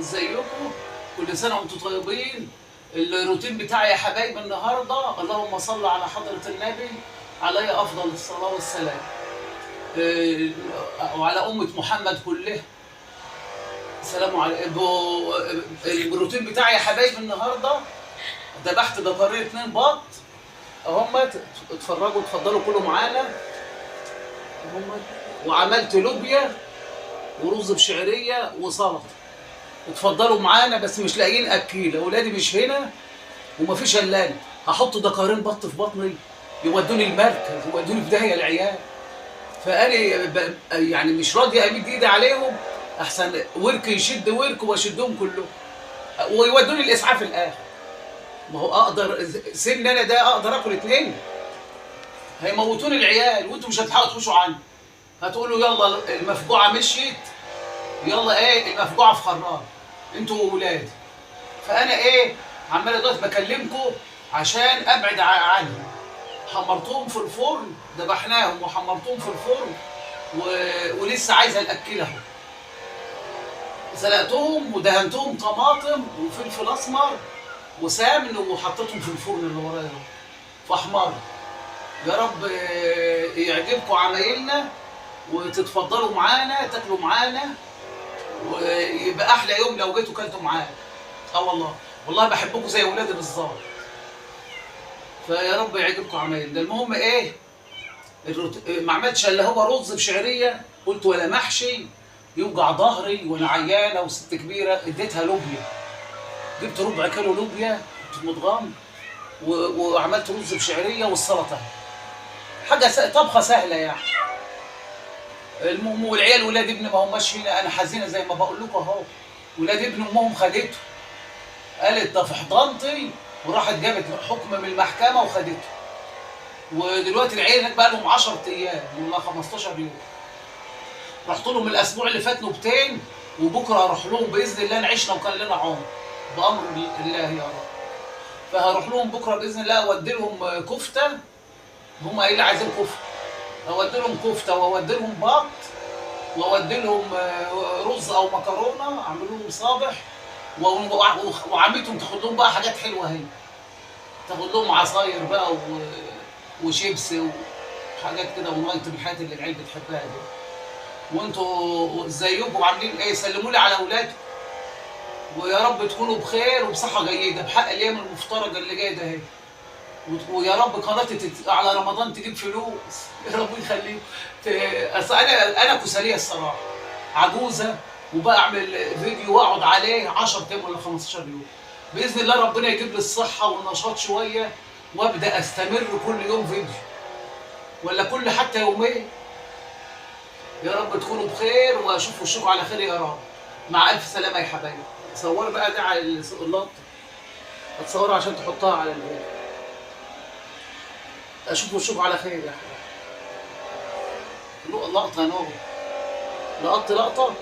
ازيكم؟ كل سنة وانتم طيبين. الروتين بتاعي يا حبايب النهارده، اللهم صل على حضره النبي عليه افضل الصلاة والسلام، وعلى امه محمد كلها. السلام عليكم. الروتين بتاعي يا حبايب النهارده، ذبحت بقرية 2 بط اهم، اتفرجوا اتفضلوا كلوا معانا اهم، وعملت لوبيا ورز بشعريه وسلطة. اتفضلوا معانا، بس مش لاقيين اكيله، اولادي مش هنا ومفيش الا انا. هحط دكارين بط في بطني يودوني المركز، يودوني في داهية العيال. فانا يعني مش راضي امد ايدي عليهم، احسن ورك يشد ورك واشدهم كلهم ويودوني الاسعاف الاخر. ما هو اقدر سن انا ده اقدر اكل 2، هيموتوني العيال وانتم مش هتلحقوا تخشوا عني. هتقولوا يلا المفجوعه مشيت، يلا ايه المفجوعه في خراب انتوا وولادي. فانا ايه عمال دلوقتي بكلمكم عشان ابعد عنهم. حمرتهم في الفرن، ذبحناهم وحمرتهم في الفرن ولسه عايزه الاكل اهو. سلقتهم ودهنتهم طماطم وفلفل اسمر وسمن وحطيتهم في الفرن اللي ورايا اهو فاحمر. يا رب يعجبكم عمايلنا وتتفضلوا معانا تاكلوا معانا، ويبقى احلى يوم لو جيتوا كلتوا معانا. والله والله بحبكم زي ولادي بالظبط. فيا رب يعجبكم عمايلنا. المهم ايه، ما عملتش الا هو رز بشعريه، قلت ولا محشي يوجع ظهري وانا عيانه وست كبيرة. اديتها لوبيا، جبت ربع كيلو لوبيا متغم وعملت رز بشعريه والسلطة، حاجة طبخه سهلة يعني. المهم والعيال ولاد ابني ما هماش هنا، انا حزينة زي ما بقول لكم اهو. ولاد ابن امهم خدته، قالت ده في حضانتي، وراحت جابت حكم من المحكمة وخدته. ودلوقتي العيال هناك بقى لهم 10 ايام ولا 15 يوم. رحت لهم الاسبوع اللي فات نوبتين، وبكره هروح لهم باذن الله، نعيشنا وكان لنا عمر بامر الله يا رب. فهروح لهم بكره باذن الله، اودي لهم كفته، هم قايلين عايزين كفته، اودي لهم كفته واودي لهم بط واودي لهم رز او مكرونه، اعمل لهم صابح، وعمتهم تاخد لهم بقى حاجات حلوة اهي، تاخد لهم عصاير بقى وشيبس وحاجات كده ونايت من الحاجات اللي العيال بتحبها دي. وانتوا ازيكم عاملين ايه؟ سلموا لي على اولادكم، ويا رب تكونوا بخير وبصحه جيدة بحق الايام المفترجه اللي جاية ده اهي. ويا رب قناتي على رمضان تجيب فلوس يا رب يخليكم. اصل انا كساليه الصراحة، عجوزه، وبعمل فيديو واقعد عليه 10 ايام ولا 15 يوم. باذن الله ربنا يجيب لي الصحة والنشاط شوية وابدا استمر كل يوم فيديو، ولا كل حتى يومين. يا رب تكونوا بخير واشوف وشكم على خير يا رب. مع الف سلامه يا حبايبي. صور بقى ده على اللقطة، هتصورها عشان تحطها على الفيديو. اشوف وشكم على خير يا حبايبي. لقطة يا نور، لقطت لقطة.